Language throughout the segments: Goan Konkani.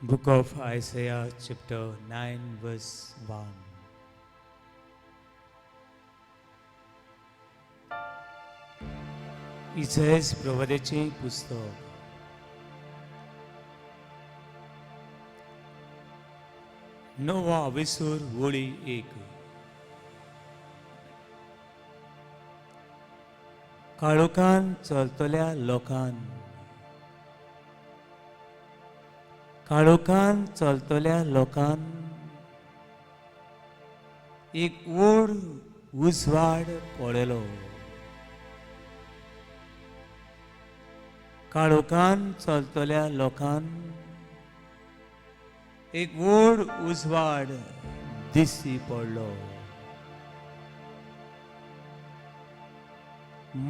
Book of Isaiah chapter 9 verse 1. इसायास प्रवाद्याचें पुस्तक णवा विसूर वळी 1. काळोखान चलतल्या लोकान, काळोखान चलतल्या लोकान एक व्हड उजवाड पळयलो. काळोखान चलतल्या लोकान एक व्हड उजवाड दिश्टी पडलो.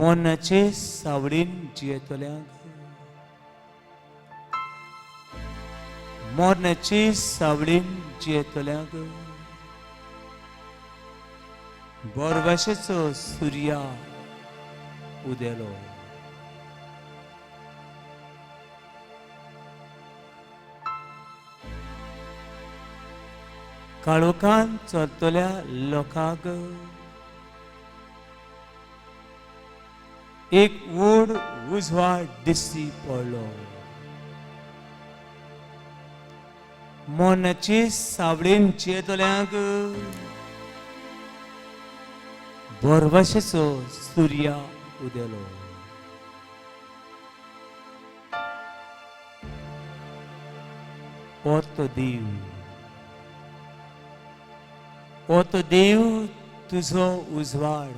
मरणाचे सावळीन जियेतल्यांक, मरणाचे सावळीन जियेतल्यांक बरवाशेचो सुर्या उदेलो. काळोखान चलतल्या लोकांक एक व्हड उजवाड दिश्टी पडलो. मरणाचे सावळेन जियेतल्यांक बरवाशेचो सुर्या उदेलो. हो तो देव, हो तो देव तुजो उजवाड,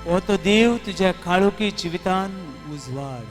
हो तो देव तुज्या काळोखी जिवितान उजवाड.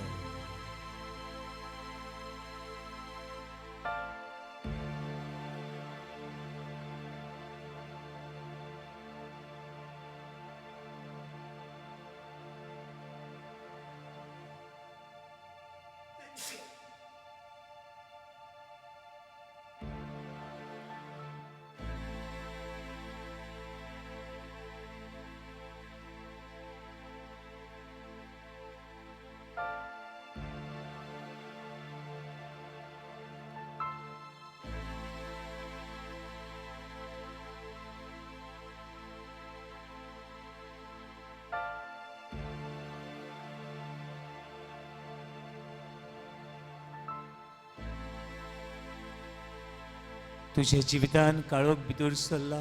तुज्या जिवितान काळोख भितर सरला,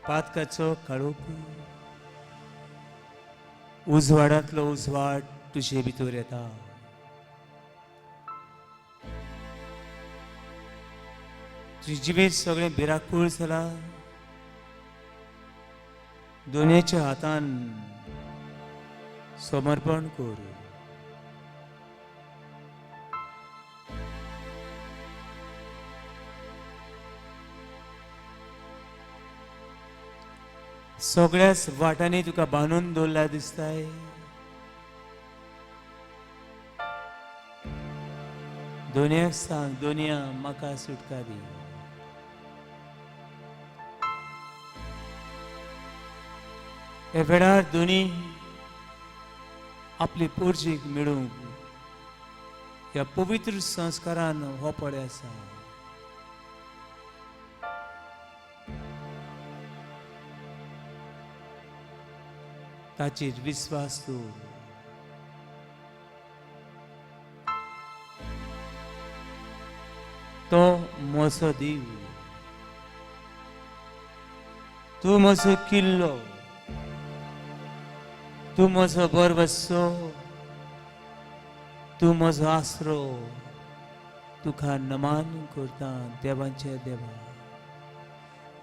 पातकाचो काळोख, उजवाडांतलो उजवाड तुजे भितर येता. तुजें जिवीत सगळें भिराकूळ जालां, दोनयेच्या हातान समर्पण कर. सगळ्याच वाटांनी तुका बांदून दवरला दिसताय. दोनयाक सांग, दोनया म्हाका सुटका दी. हे वेळार दोनी आपले पोरजीक मेळूंक ह्या पवित्र संस्कारान हो पळे आसा. ताचेर विस्वास दवर. तो म्हजो देव, तूं म्हजो किल्लो, तूं म्हजो बरवसो, तूं म्हजो आसरो. तुका नमान करता देवाच्या देवा,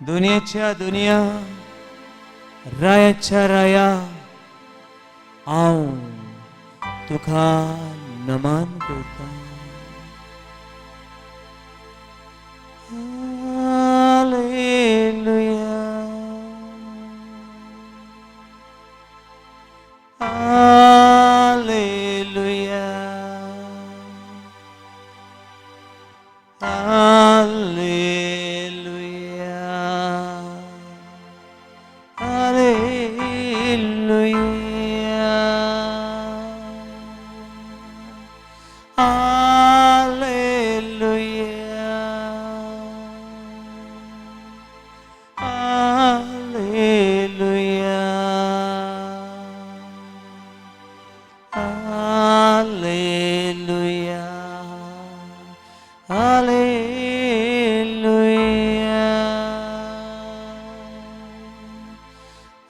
दुनियेच्या दुनिया, रायाच्या राया, हांव तुका नमान करता. Hallelujah, hallelujah, hallelujah, hallelujah.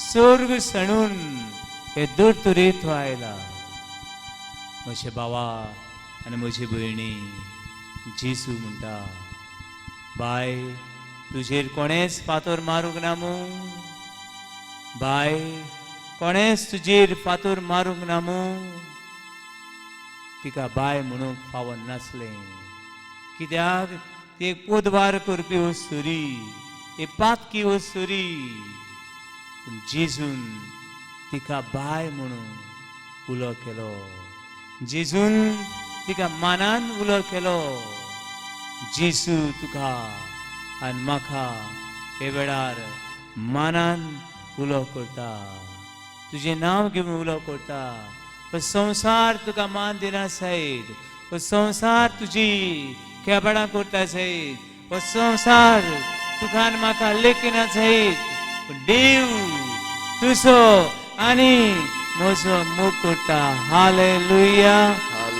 स्वर्ग सणून हे धर्तरेंत आयला. म्हजे भावा आनी म्हजी भयणी, जेजू म्हणटा, बाय तुजेर कोणेंच फातोर मारूंक ना मू? बाय कोणेंच तुजेर फातोर मारूंक ना मू? तिका बाय म्हणूंक फावो नासलें, कित्याक ती एक पोदवार करपी वस्तुरी, एक पातकी वस्तुरी. पूण जेजून तिका बाय म्हणून उलो केलो. जेजून तिका मानान उलो केलो. जेजू तुका आनी म्हाका हे वेळार मानान उलो करता, तुजें नांव घेवन उलो करता. हो संवसार तुका मान दिना सयत, हो संवसार तुजी खेबडां करता सयत, हो संवसार तुका आनी म्हाका लेखिना सयत, पूण देव तुजो आनी म्हजो मोग करता. Hallelujah.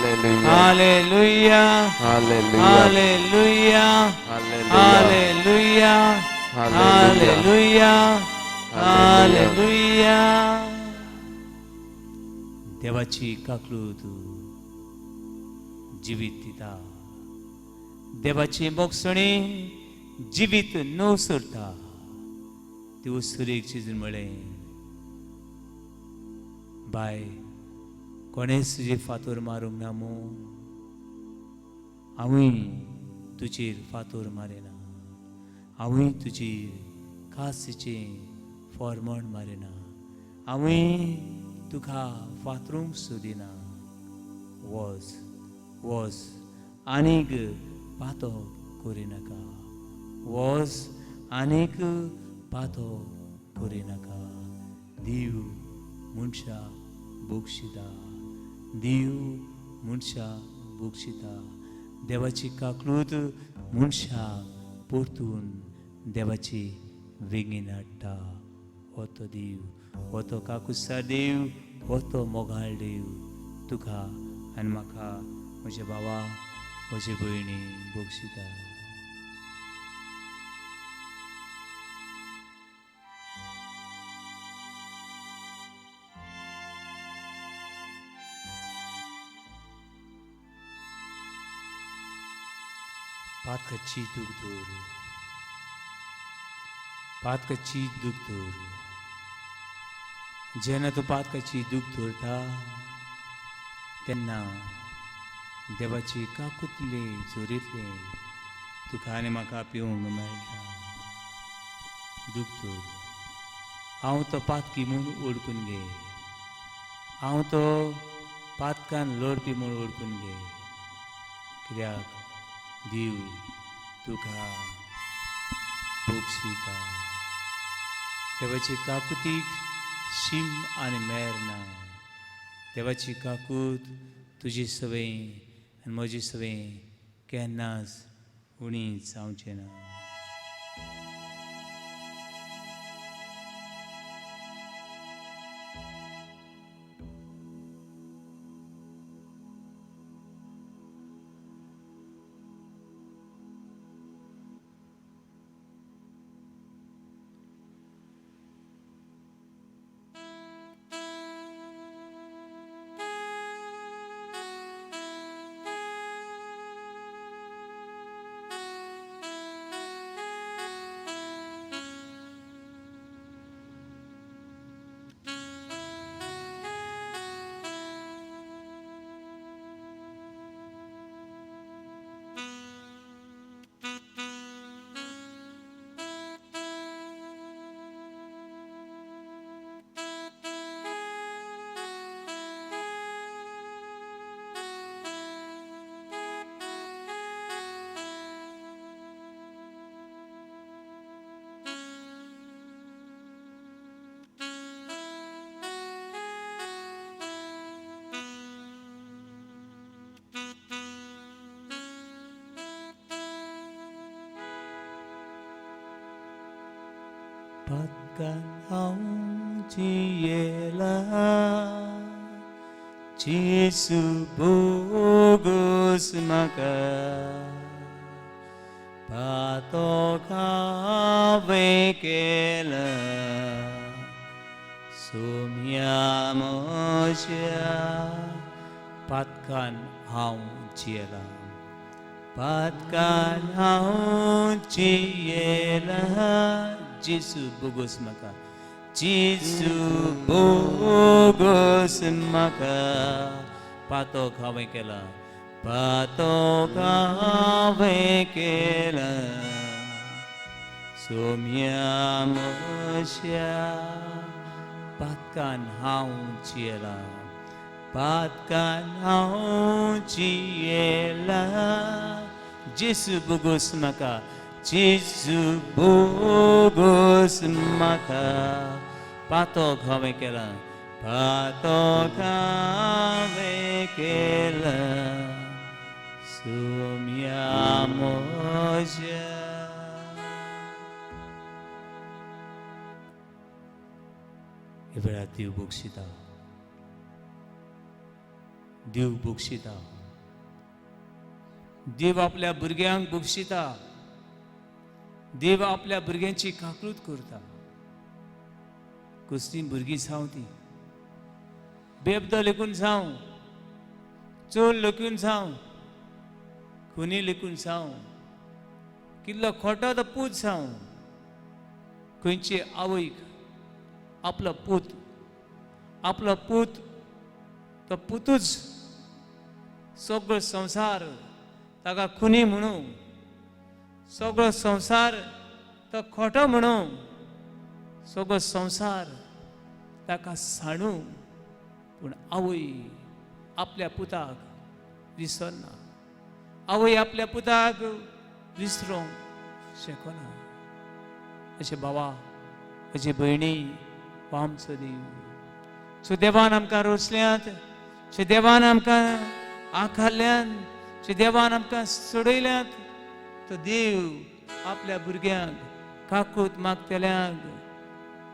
Hallelujah. Hallelujah. Hallelujah. Hallelujah. Hallelujah. Hallelujah. Hallelujah. Hallelujah. देवाची काकलूत जिवीत दिता, देवाची मोगसणी जिवीत न्हव सोरता. ती वस्तुरेक चिजून म्हळें, बाय कोणेंच तुजेर फातोर मारूंक ना मू? हांवूय तुजेर फातोर मारिना, हांवूय तुजेर कासीचें फॉर्मण मारिना, हांवूय तुका फातरूंक सोदिना. वच, वच, आनीक पातो करिनाका. वच, आनीक पातो करिनाका. देव मनशा बक्षिता, देव मनशा बक्षिता. देवाची काकलूत मनशाक परतून देवाची वेगीन हाडटा. हो तो देव, हो तो काकुसार देव, हो तो मोगाळ देव तुका आनी म्हाका, म्हज्या भावा म्हजे भयणी, बक्षिता. पातकाची दूख धर, पातकाची दूख धर. जेन्ना तूं पातकाची दूख धरता तेन्ना देवाची काकुतले जोरीतले तुका आनी म्हाका पिवंक मेळटा. दूख धर. हांव तो पातकी म्हूण वळखून घे, हांव तो पातकान लडपी म्हूण वळखून घे, कित्याक देव तुका बक्षिता. देवाची काकुतीक शीम आनी मेर ना. देवाची काकूत तुजी सवय आनी म्हजी सवय केन्नाच उणी जावचें ना. पातकान हांव जियेला, जेजू बोगोस म्हाका. पातक हांवें केलां, सोम्या म्हज्या पातकान हांव जियेलां, पातकान हांव जियेलां. जेजू बोगोस म्हाका, जेजू बोगोस म्हाका. पातक हांवें केलां, पातक हांवें केलां. सोम्या म्हज्या पातकान हांव जियेलां, पातकान हांव जियेलां. जेजू बोगोस म्हाका, जेजू बोगोस म्हाका. पातक हांवें केलां, पातक हांवें केलां. सोम्या म्हज्या. हे वेळार देव बक्षिता, देव बक्षिता, देव आपल्या भुरग्यांक बक्षिता, देव आपल्या भुरग्यांची काकळूत करता. कसलीं भुरगीं जावं ती, बेबदो लेखून जावं, चोर लेखून जावं, खुनी लेखून जावं, कितलो खोटो तो पूत जावं, खंयची आवयक आपलो पूत, आपलो पूत तो पुतूच सगळो संवसार ताका खुनी म्हणू, सगळो संवसार तो खोटो म्हणू, सगळो संवसार ताका सांडू, पूण आवय आपल्या पुताक विसरना, आवय आपल्या पुताक विसरोंक शकना. अशें बाबा, अशें भयणी, हो आमचो देव. सो देवान आमकां रोसल्यात, सो देवान आमकां आकारल्यात, सो देवान आमकां सोडयल्यात. तो देव आपल्या भुरग्यांक काकूत मागतल्यांक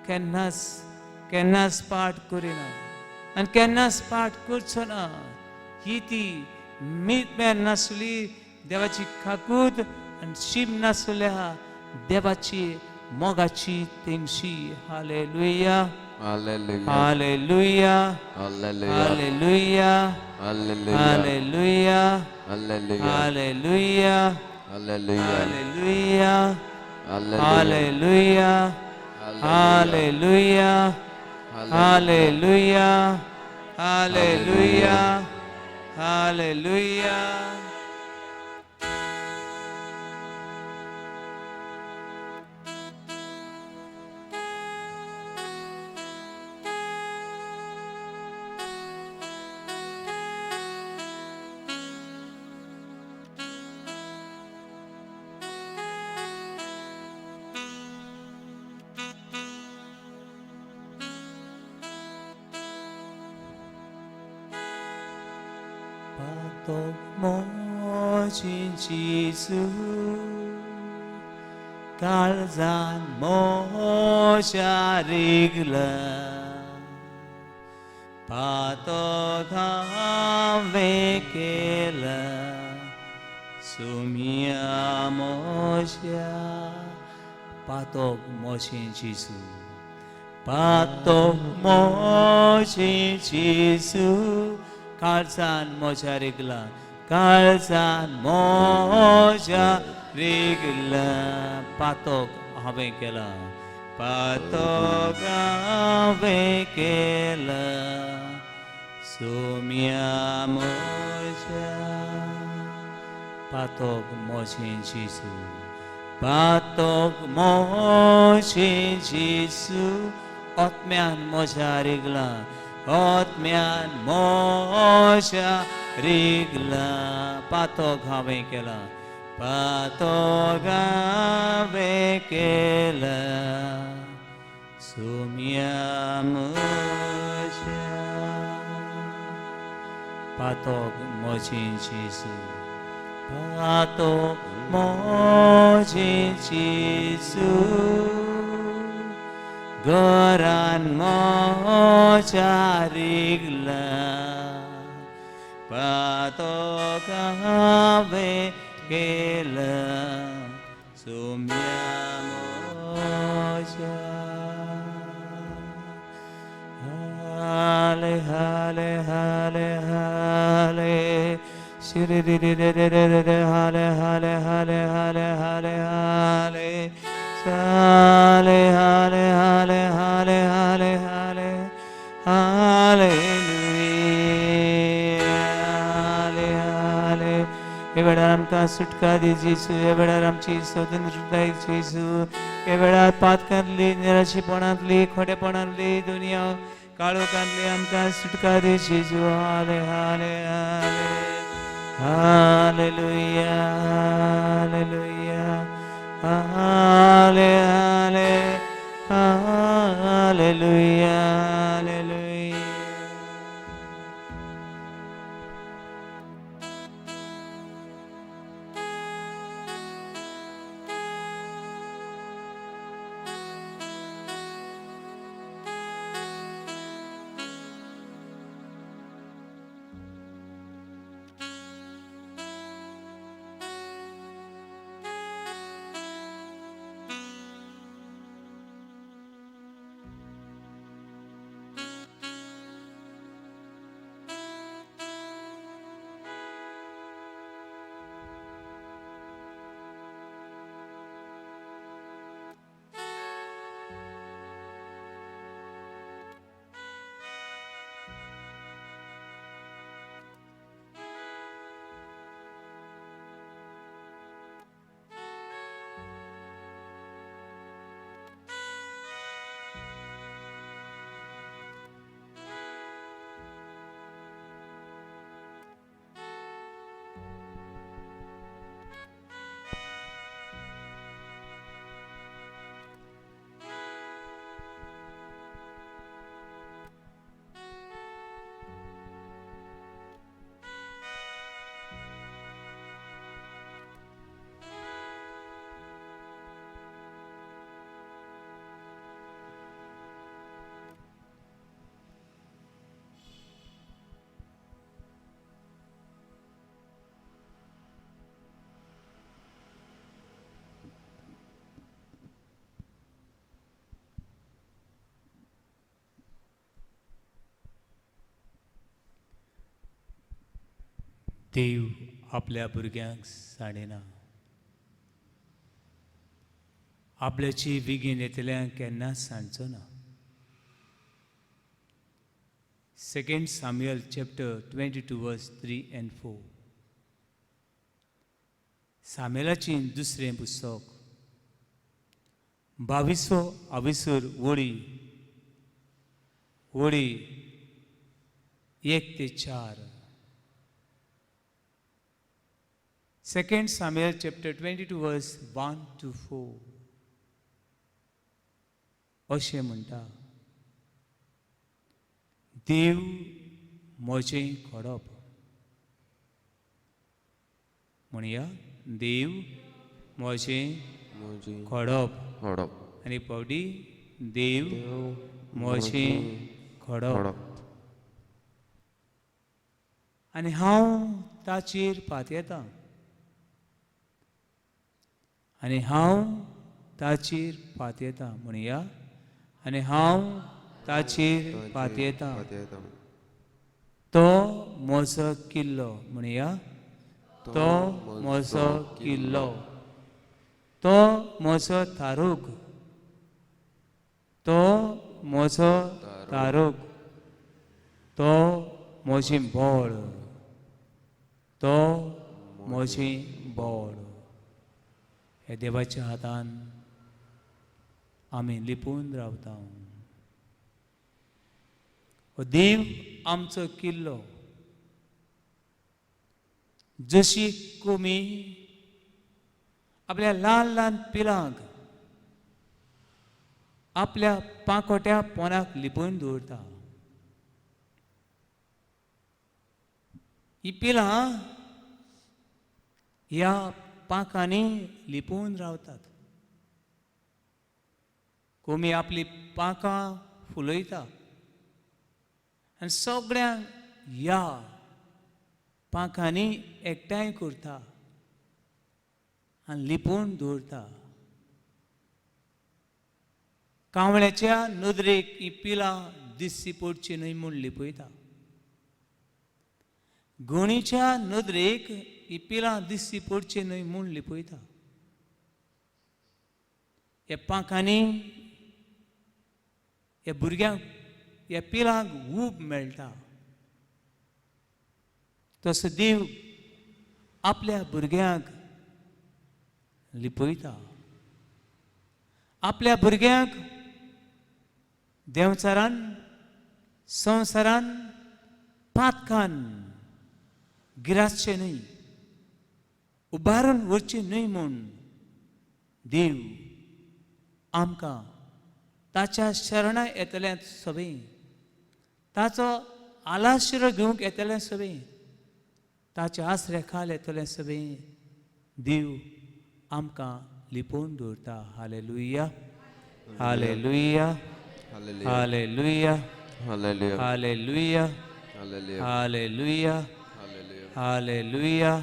केन्नाच केन्नाच पाठ करिना आनी केन्नाच पाठ करचो ना. ही ती मीत मेर नासली देवाची काकूत आनी शीम नासल्या देवाची मोगाची तेंगशी. Hallelujah. Hallelujah. Hallelujah. Hallelujah. Hallelujah. Hallelujah. Hallelujah. Hallelujah. Hallelujah. Hallelujah. Hallelujah. Hallelujah. Hallelujah. Hallelujah. Hallelujah. Hallelujah. Hallelujah. पातक म्हजें जेजू काळजान म्हज्या रिगला, पातक हांवें केलां. सोम्या म्हज्या पातक म्हजें जेजू, पातक म्हजें जेजू काळजान म्हज्या रिगला, काळजान म्हज्या रिगला. पातक हांवें केलां, पातक हांवें केलां. सोम्या म्हज्या पातक म्हजें जेजू, पातक म्हजें जेजू आत्म्यान म्हज्या रिगला, आत्म्यान म्हज्या रिगला. पातक हांवें केलां, पातक हांवें केलां. सोम्या म्हज्या पातक म्हजें जेजू, पातक म्हजें जेजू घरान म्हज्या रिगला, पातक हांवें केलां. सोम्या म्हज्या शिरे हाले हाले हाले हाले हाले हाले हाले हाले हाले हाले हाले हाले हालेलुया हाले हाले. हे वेळार आमकां सुटका दी जेजू. हे वेळार आमची स्वतंत्रताय जेजू. हे वेळार पातकांतली, निराशीपणांतली, खोटेपणांतली, दुनिया काळोखांतली आमकां सुटका दी जेजू. हाले हाले हाले हालेलुया हालेलुया हाले हाले हालेलुया हालेलुया. देव आपल्या भुरग्यांक सांडिना. आपल्याची बेगीन येतल्यांक केन्नाच सांडचो ना. Second Samuel chapter 22 verse 3 and 4. सामेलाची दुसरें पुस्तक बावीसो आविसर वळी वळी 1 ते 4. Second Samuel chapter 22 verse 1 to 4 अशें म्हणटा, देव म्हजें खडप. म्हणया, देव म्हजें म्हजी खडप. खडप. आनी फावटी, देव देव म्हजें खडप. खडप. आनी हांव ताचेर पातयेतां. आनी हांव ताचेर पातयेतां. म्हणया, आनी हांव ताचेर पातयेतां. पातयेतां. तो म्हजो किल्लो. म्हणया, तो म्हजो किल्लो. तो म्हजो तारूक. तो म्हजो तारूक. तो म्हजी बळ. तो म्हजी बळ. हे देवाच्या हातान आमी लिपून रावता. हो देव आमचो किल्लो. जशी कोंबी आपल्या ल्हान ल्हान पिलांक आपल्या पांकोट्या पोनाक लिपून दवरता, ही पिलां ह्या पांखांनी लिपून रावतात. कोंबी आपली पांखां फुलयता आनी सगळ्यांक ह्या पांखांनी एकठांय करता आनी लिपून दवरता. कावळ्याच्या नदरेक ही पिलां दिसची पडची न्हय म्हूण लिपयता. गुणीच्या नदरेक ही पिलां दिसची पडची न्हय म्हूण लिपयता. ह्या पांखांनी ह्या भुरग्यांक, ह्या पिलांक ऊब मेळटा. तसो देव आपल्या भुरग्यांक लिपयता. आपल्या भुरग्यांक देंवचारान, संवसारान, पातकान गिरासचें न्हय, उबारून व्हरचें न्हय म्हूण देव आमकां ताच्या शरणां येतल्या सगळीं, ताचो आलाशिरो घेवंक येतल्या सगळीं, ताच्या आसऱ्या खाल येतलें सगळीं देव आमकां लिपोवन दवरता. Hallelujah, hallelujah, hallelujah. Hallelujah, hallelujah. Hallelujah, hallelujah. Hallelujah, hallelujah. Hallelujah, hallelujah.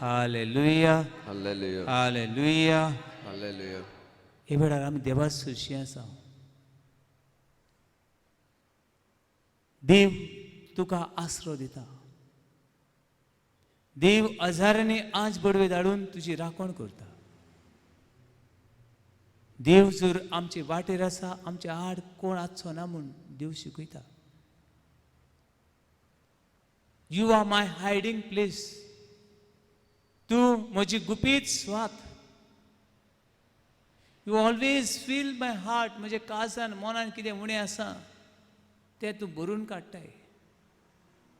Hallelujah, hallelujah. Hallelujah. Hallelujah. हे वेळार आमी देवा सुशी आसा. देव तुका आसरो दिता. देव हजारांनी आज बडवे धाडून तुजी राखण करता. देव जर आमचे वाटेर आसा, आमचे आड कोण आसचो ना म्हूण देव शिकयता. You are my hiding place. तूं म्हजी गुपीत Swat. You always fill my heart. म्हज्या काळजान, मनान कितें उणें आसा तें तूं भरून काडटाय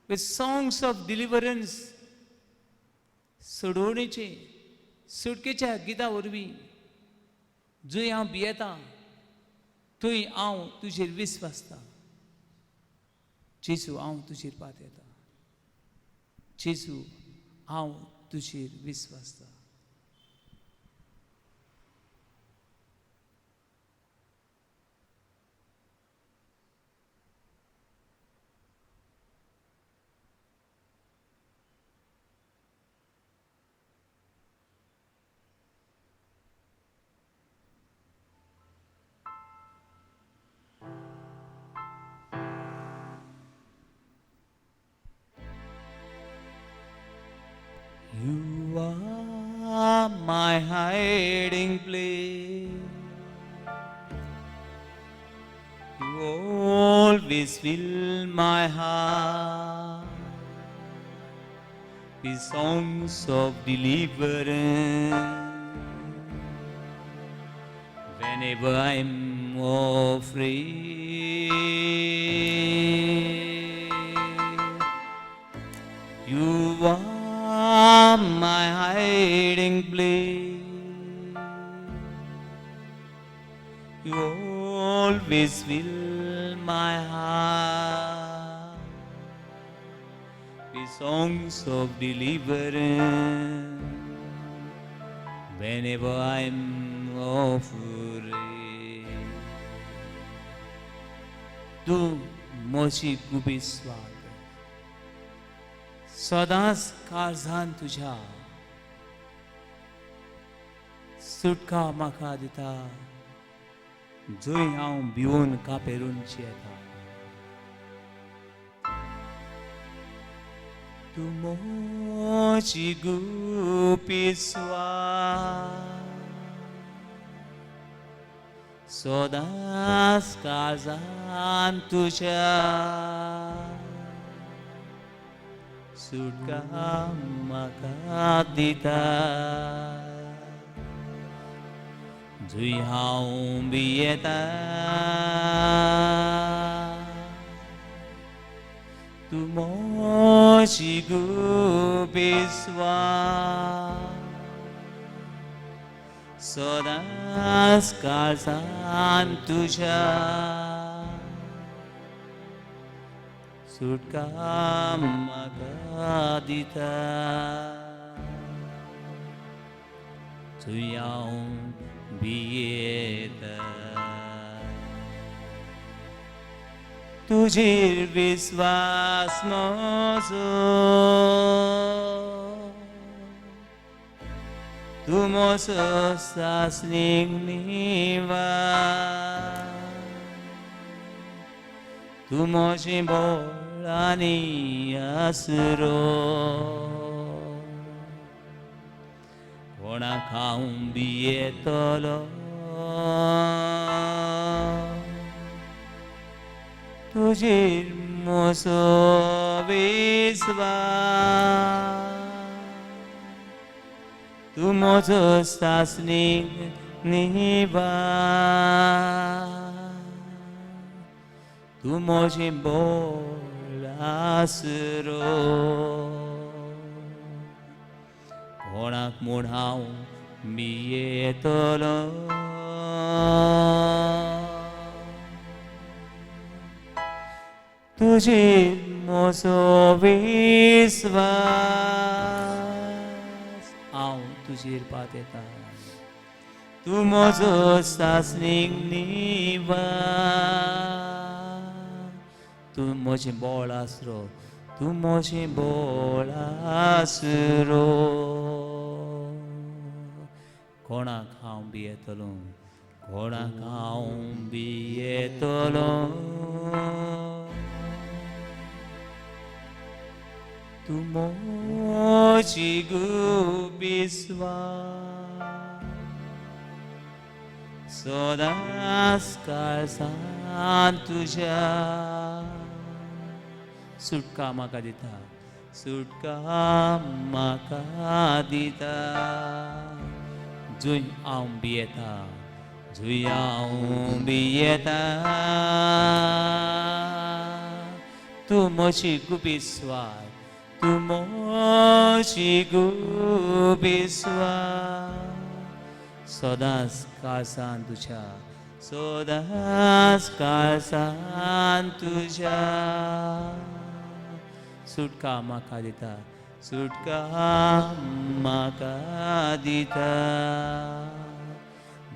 विथ सॉंग्स ऑफ डिलिवरन्स. सोडवणेचे, सुटकेच्या गितां वरवीं जंय हांव भियेतां थंय हांव तुजेर विस्वासता. जेजू, हांव तुजेर पातयेता. जेजू, हांव तुजेर विस्वासता. You are my hiding place. You always fill my heart with songs of deliverance. Whenever I'm afraid, you are my hiding place. You always fill my heart with songs of deliverance. Whenever I'm afraid, तूं म्हजी गुपीत स्वात. सदांच काळजान तुज्या सुटका म्हाका दिता, जंय हांव भिवन कापेरून जियेता. तूं म्हजी गुपीत स्वात, सदांच काळजान तुज्या सुटका म्हाका दिता, जंय हांव भियेता तूं म्हजी गुपीत स्वात, सदांच काळजान तुज्या सुटका म्हाका दिता, जंय हांव भियेता. तुजेर विस्वास म्हजो, तूं म्हजो सासणीक निवास. तूं म्हजें बळ आनी आसरो. कोणाक हांव भियेतलो, तुजेर म्हजो विस्वास. तूं म्हजो सासणीक निवास, तूं म्हजें बळ आसरो. कोणाक म्हूण हांव भियेतलो, तुजेर म्हजो विस्वास. हांव तुजेर पातेता, तूं म्हजो सासणीक निवास, तूं म्हजें बळ आसरो, तूं म्हजें बळ आसरो. कोणाक हांव भियेतलो, कोणाक हांव भियेतलो, तूं म्हजी गुपिस्वास, सदांच काळजांत तुज्या. सुटका म्हाका दिता, सुटका म्हाका दिता. जंय हांव भियेता, जंय हांव भियेता, तूं म्हजी गुपिस्वास, तूं म्हजी गुपिस्वास. सदांच काळजांत तुज्या, सदांच काळजांत तुज्या. सुटका म्हाका दिता, सुटका म्हाका दिता.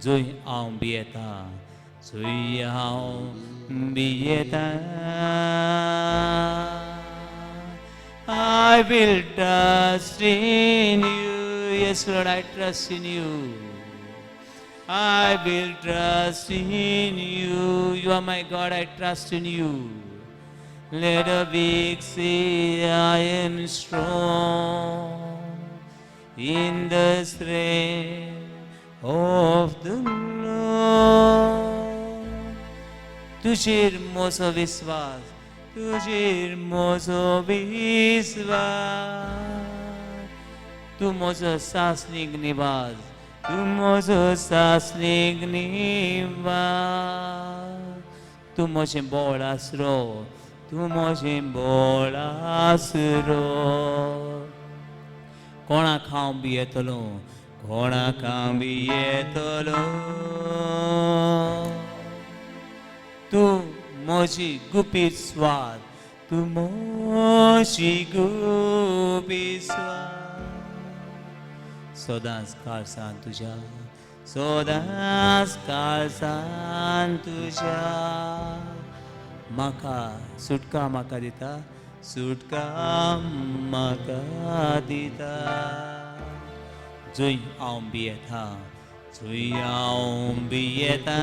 जंय हांव भियेता, जंय हांव भियेता, I will trust in you. Yes, Lord, I trust in you. I will trust in you. You are my God, I trust in you. Let the weak say I am strong in the strength of the Lord. तुजेर म्हजो विस्वास, तुजेर म्हजो विस्वास. तूं म्हजो सासणीक निवास, तूं म्हजो सासणीक निवास. तूं म्हजें बळ आसरो, तूं म्हजें बळ आसरो. कोणाक हांव भियेतलो, कोणाक हांव भियेतलो, तूं म्हजी गुपीत स्वाद, तूं म्हजी गुपीत स्वाद. सदांच काळजांत तुज्या, सदांच काळजांत तुज्या. म्हाका सुटका म्हाका दिता, सुटका म्हाका दिता. जंय हांव भियेता, जंय हांव भियेता.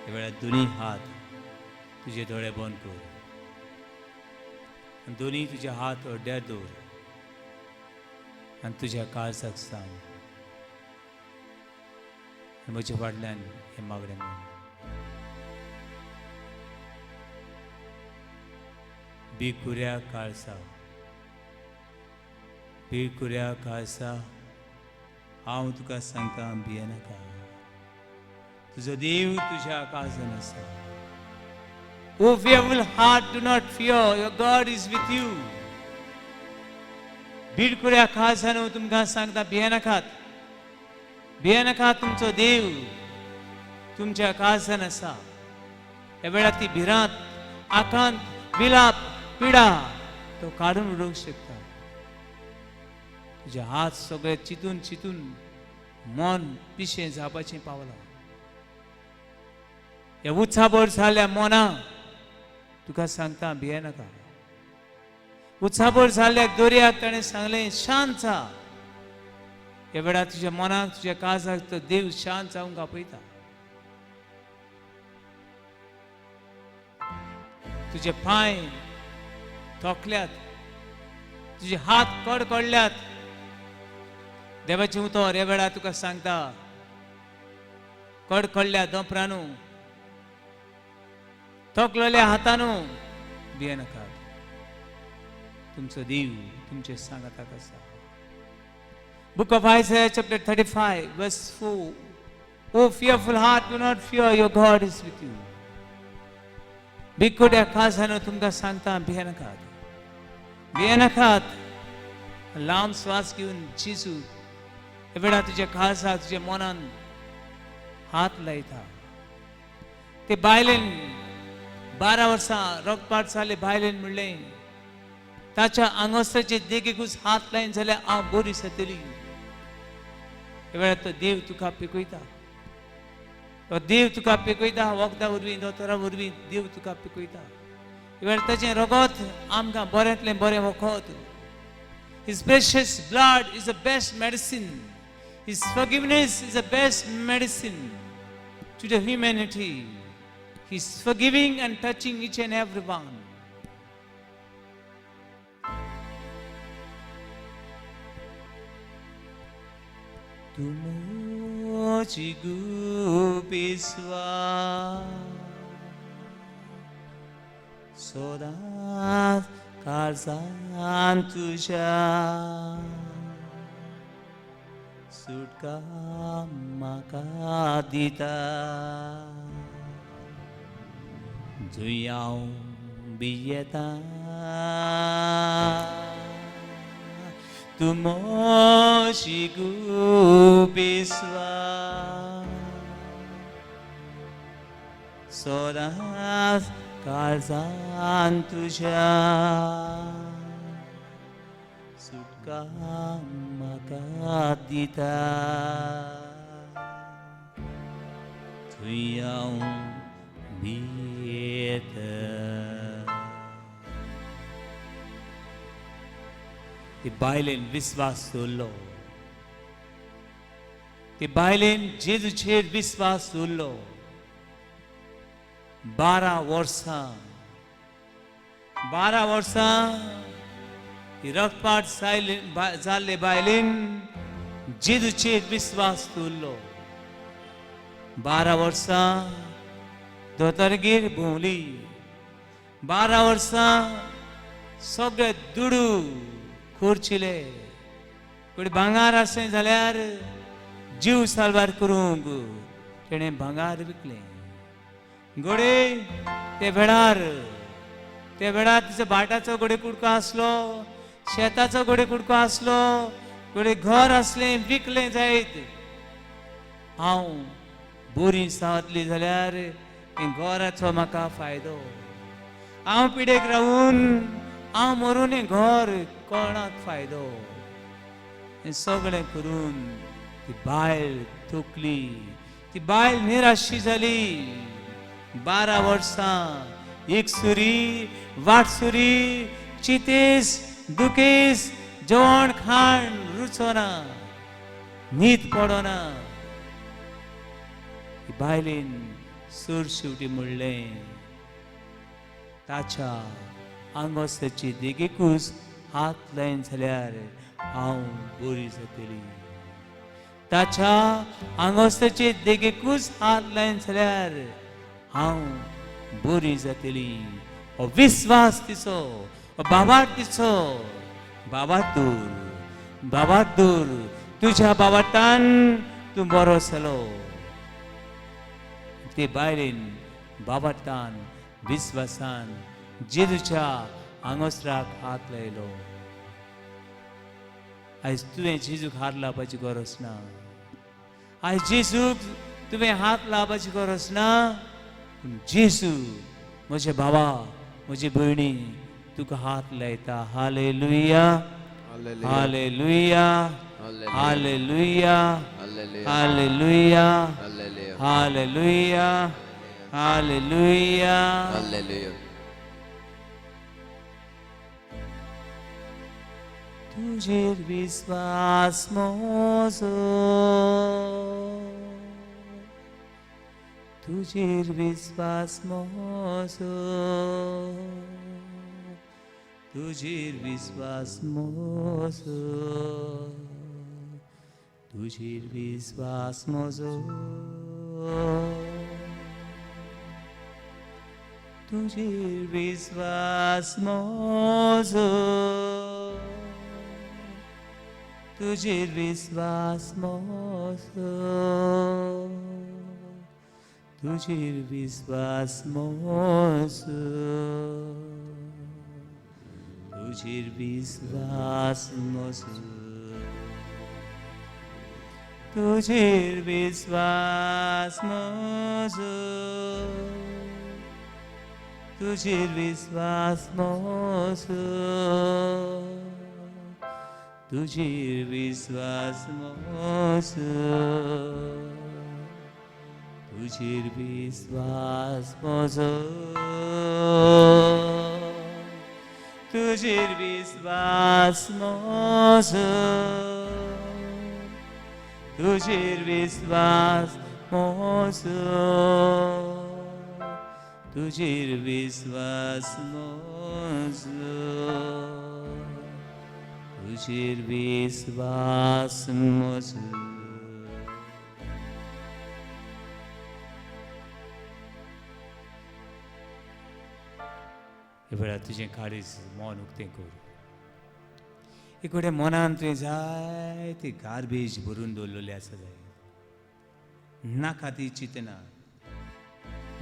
ह्या वेळार दोनी हात तुजे दोळे बंद कर आनी दोनी तुजे हात हड्ड्यार दवर आनी तुज्या काळजाक सांग आनी म्हज्या फाटल्यान हें मागणें म्हण. भिकुऱ्या काळजा, भिकुऱ्या काळजा, हांव तुका सांगता, भियेनाका. तुजो देव तुज्या काळजान आसा. O fearful heart, do not fear, your God is with you. भिडकुऱ्या काळजान तुमकां सांगता, भियेनाकात, भियेनाकात. तुमचो देव तुमच्या काळजान आसा. ह्या वेळार ती भिरांत, आकांत, विलाप, पिडा तो काडून उडोवंक शकता. तुजे हात सगळे चिंतून चिंतून मन पिशें जावपाचें पावलां. ह्या उत्साभर जाल्ल्या मना तुका सांगता, भियेनाका. उत्साभर जाल्ल्या दर्याक ताणें सांगलें, शांत जा. ह्या वेळार तुज्या मनाक, तुज्या काळजाक तो देव शांत जावंक आपयता. तुजे पांय थोकल्यात, तुजे हात कडकडल्यात. देवाचें उतर ह्या वेळार तुका सांगता, कडकडल्या दोंपरानू, थकलेल्या हातानू भियेनाकात. तुमचो देव तुमचे सांगाताक आसा. Book of Isaiah chapter 35 verse 4. O fearful heart, do not fear, your God is with you. भिकुट्या काळजानू तुमकां सांगता, भियेनाकात, भियेनाकात. लांब श्वास घेवन जेजू हे वेळार तुज्या काळजाक, तुज्या मनान हात लायता. ते बायलेन, 12 वर्सां रगपाट जाले बायलेन म्हणलें, ताच्या आंगोस्त्राचे देगेकूच हात लायन जाल्यार हांव बरी जातली. हे वेळार तो देव तुका पिकयता, तो देव तुका पिकयता. वखदां वरवीं, दोतोरा वरवीं देव तुका पिकयता. हे वेळार ताचें रगत आमकां बऱ्यांतलें बरें वखद. His precious blood is the best medicine. His forgiveness is the best medicine to the humanity. He's forgiving and touching each and every one. तूं म्हजी गुपीत सदांच काळजान तुज्या, सुटका म्हाका दिता. जंय हांव भियेता, तूं म्हजी गुपीत सदांच काळजान तुज्या, सुटका म्हाका दिता. थंय हांव भियेता. ती बायलेन विस्वास दवरलो. ती बायलेन जेजूचेर विस्वास दवरलो. 12 वर्सां, 12 वर्सां ही रक्तपात जाल्ले बायलेन जेजूचेर विस्वास दवरलो. 12 वर्सां दोतोरगेर भोंवली, 12 वर्सां सगळे दुडू खर्चिले. कोणी भांगार आसलें जाल्यार जीव साल्वार करूंक तेणें भांगार विकलें. घडये ते वेळार तिचो भाटाचो घडये कुडको आसलो, शेताचो घडये कुडको आसलो, घडये घर आसलें, विकलें जायत. हांव बरी जातली जाल्यार हें घराचो म्हाका फायदो. हांव पिडेक रावून हांव मरून हें घर कोणाक फायदो? हें सगळें करून ती बायल थकली, ती बायल निराशी जाली. 12 वर्सां एक सुरी वाट सुरी, चिंतेस, दुखेस, जेवण खाण रुचना, न्हीद पडना. ती बायलेन सर शेवटी म्हणलें, ताच्या आंगोस्ताची देगेकूच हात लायन जाल्यार हांव बरी जातली. ताच्या आंगोस्ताचे देगेकूच हात लायन जाल्यार हांव बरी जातली. हो विस्वास तिचो, हो भावार्थ तिचो. भावार्थ, भावार्थ, तुज्या भावार्थान तूं बरो जालो. ते बायलेन भावार्थान, विस्वासान जेजूच्या आंगोस्त्राक हात लायलो. आयज तुवें जेजूक हात लावपाची गरज ना. आयज जेजूक तुवें हात लावपाची गरज ना, पूण जेजू, म्हजे भावा, म्हजी भयणी, तुका हात लायता. Hallelujah. Hallelujah. Hallelujah. Hallelujah. Hallelujah. Hallelujah. Hallelujah. Hallelujah. Hallelujah. Hallelujah. Hallelujah. तुजेर विस्वास म्हजो, तुजेर विस्वास मोजो, तुजेर विस्वास मोजो, तुजेर विस्वास मोजो, तुजेर विस्वास मोजो, तुजेर विस्वास मोजो, तुजेर विस्वास मोजो, तुजेर विस्वास मोजो, तुजेर विस्वास मोजो, तुजेर विस्वास मोजो, तुजेर विस्वास मोजो, तुजेर विस्वास मोजो, तुजेर विस्वास मोजो, तुजेर विस्वास मोजो, तुजेर विस्वास मोजो, तुजेर विस्वास मोजो. हे वेळार तुजें काळीज मन उक्तें कर. एक कडेन मनान तुवें जायती गार्बेज भरून दवरलेली आसा जाय, नाका ती चिंतना,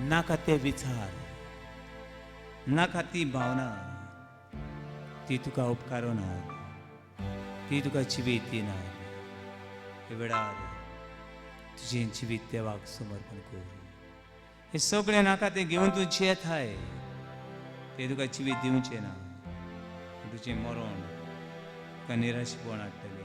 नाका ते विचार, नाका ती भावना, ती तुका उपकारना, ती तुका जिवीत दिना. हे वेळार तुजें जिवीत देवाक समर्पण कर. हें सगळें नाका तें घेवन तूं जियेताय, तें तुका जिवीत दिवचें ना, तुजें मरण तुका निराशपण हाडटलें.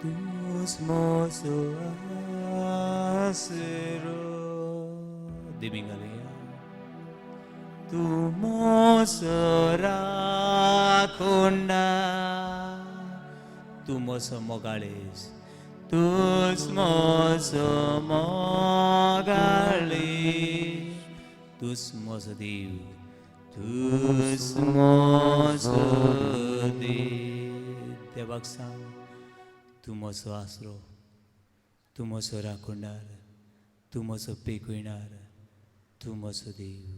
Tus mozo acero de Mingalea, tu mozo raconda, tu mozo mogales, tus mozo mogales, tus mozo diu, tus mozo diu. देवाक सांग, तूं म्हजो आसरो, तूं म्हजो राखणदार, तूं म्हजो पेखयणार, तूं म्हजो देव.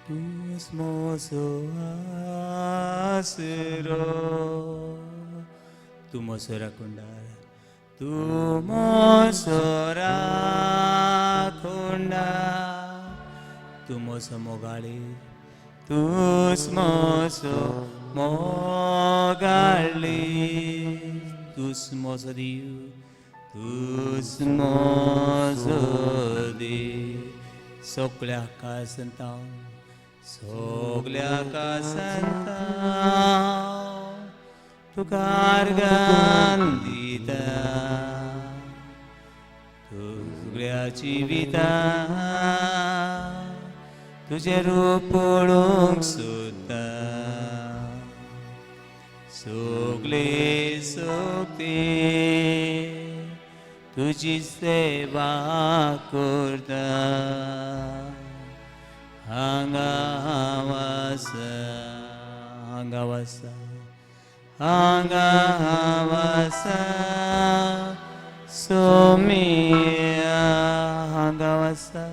तूंच म्हजो आसरो, तूं म्हजो राखणदार, तूं म्हजो राखणदार, तूं म्हजो मोगाळी, तूंच म्हजो मोगाळी, तूंच म्हजो देव, तूंच म्हजो देव. सगल्या कासंतां, सगल्या कासंतां तुका अर्गान दिता, तुगल्या जिवितां तुजें रूप पळोवंक सोदता. सगले सोगते तुजी सेवा करता, हांगा हांव आसा, हांगा आसा, हांगा हांव आसा, सोमिया, हांगा आसा,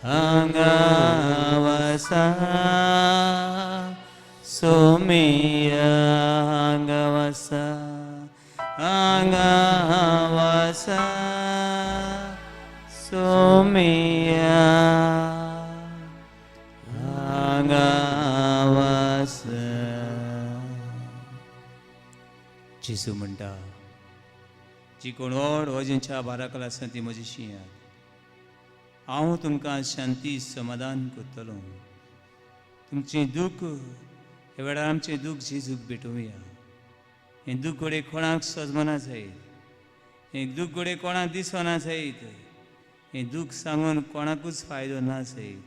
हांगा हांव वसा सोमिया हांगा वसा हांगा वसा सोमिया हांगा वसा. जेजू म्हणटा, जी कोण व्हड वजनच्या बाराकल आसा ती म्हजी शियात, हांव तुमकां शांती समाधान करतलो. तुमचें दूख ह्या वेळार आमचें दूख जेजूक भेटोवया. हें दूख घडये कोणाक सजमना जायत, हें दूख घडये कोणाक दिसना जायत, हें दूख सांगून कोणाकूच फायदो ना जायत.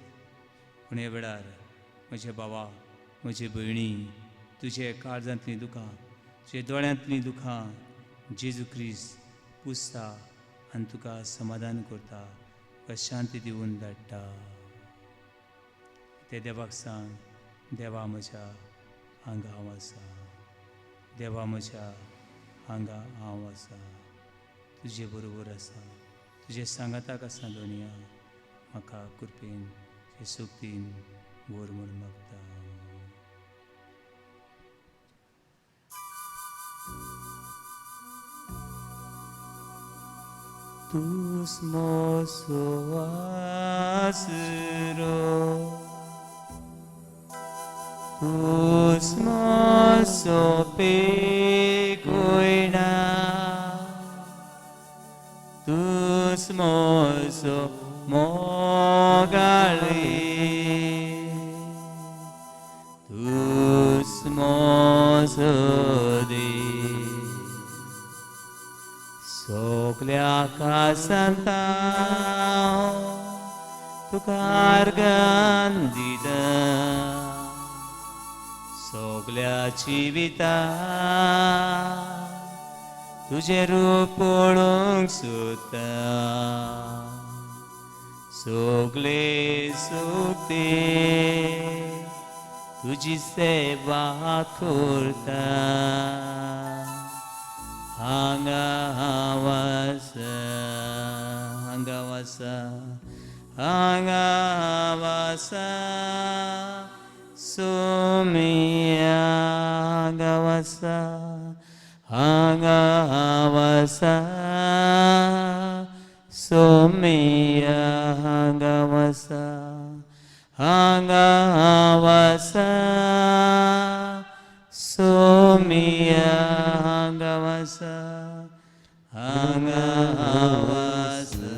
पूण ह्या वेळार म्हजे बाबा, म्हजे भयणी, तुजे काळजांतलीं दुखां, तुजे दोळ्यांतलीं दुखां जेजू क्रिस्त पुसता आनी तुका समाधान करता, तुका शांती दिवन धाडटा. ते देवाक सांग, देवा म्हज्या हांगा हांव आसा, देवा म्हज्या हांगा हांव आसा, तुजे बरोबर आसा, तुजे सांगाताक आसा. दोनिया म्हाका कृपेन तुजे शक्तीन व्हर म्हूण मागता. तूं म्हजो आसरो, तूं म्हजो पेखयणा, तूं म्हजो मोगाळी, तूं म्हजो देव. सगल्या आकाशांत तुका अर्गान दिता, सगल्या जिविता तुजें रूप पळोवंक सोदता. सगले सोदते तुजी सेवा करता. हांगा हांव आसा, हांगा आसा, हांगा हांव आसा, सोमिया हांगा आसा, हांगा हांव आसा, सोमिया हांगा आसा, हांगा हांव आसा, सोमिया हांगा आसा, हांगा हांव आसा.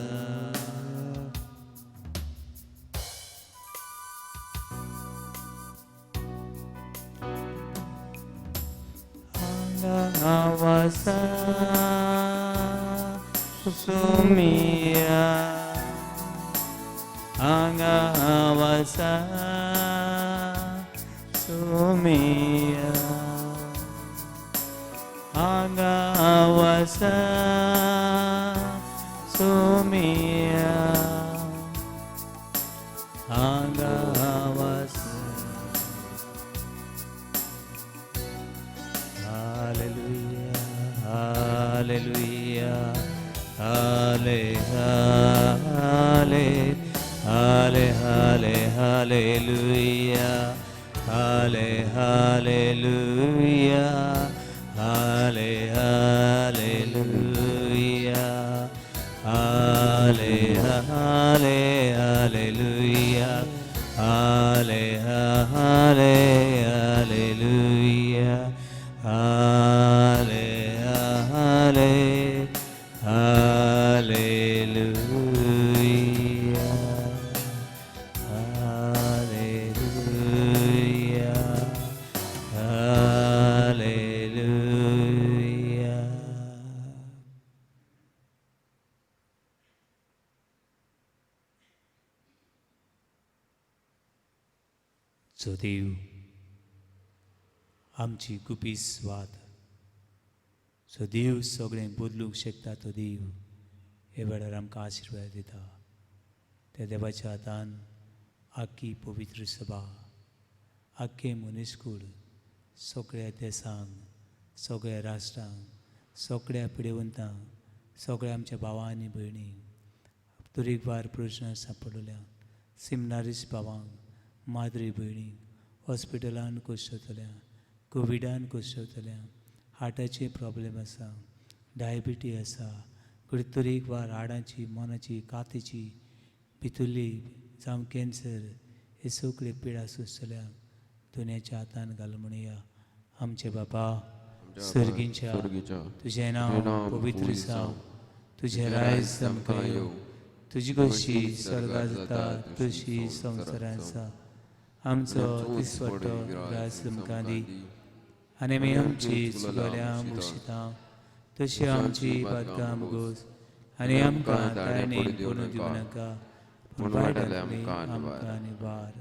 हांगा हांव आसा, सोमिया हांगा हांव आसा, सोमिया हांगा हांव आसा, सोमिया हांगा हांव आसा. Hallelujah, hallelujah, halle, halle, halle, halle, hallelujah, halle, hallelujah, halle, hallelujah, halle, halle, hallelujah, halle, halle, hallelujah, halle, halle, hallelujah, hallelujah, hallelujah. जो देव आमची गुपीत स्वाद, जो देव सगळें बदलूंक शकता, तो देव हे वेळार आमकां आशिर्वाद दिता. त्या देवाच्या हातान आख्खी पवित्र सभा, आख्खें मनीसकूळ, सगळ्या देसांक, सगळ्या राष्ट्रांक, सगळ्या पिडेवंतांक, सगळ्या आमच्या भावां आनी भयणींक, तरेकवार प्रश्न सांपडल्या सिमनारीस भावांक, माद्री भयणीक हॉस्पिटलान कोसतल्या, कोविडान कोसतल्या, हार्टाचे प्रॉब्लेम आसा, डायबिटी आसा, घडये तरेकवार हाडांची, मनाची, कातीची, भितरली जावं कॅन्सर हे सगळे पिडा सोंसतल्या दुनियाच्या हातान घाल म्हणया. आमचे बापा सर्गींच्या, स्वर्गीच्या, तुजें नांव पवित्र जावं, तुजें रायज आमकां येवं, तुजी खोशी स्वर्गात जाता तशी संवसारांत आसा. आमचो दिसवटो ग्रास आमकां दी आनी आमी आमची चुकल्या मुशिता तशी आमची बादकां मुगोस आनी आमकां ताणें पडून दिवं नाका, पूण वायटांतली आमकां निवार.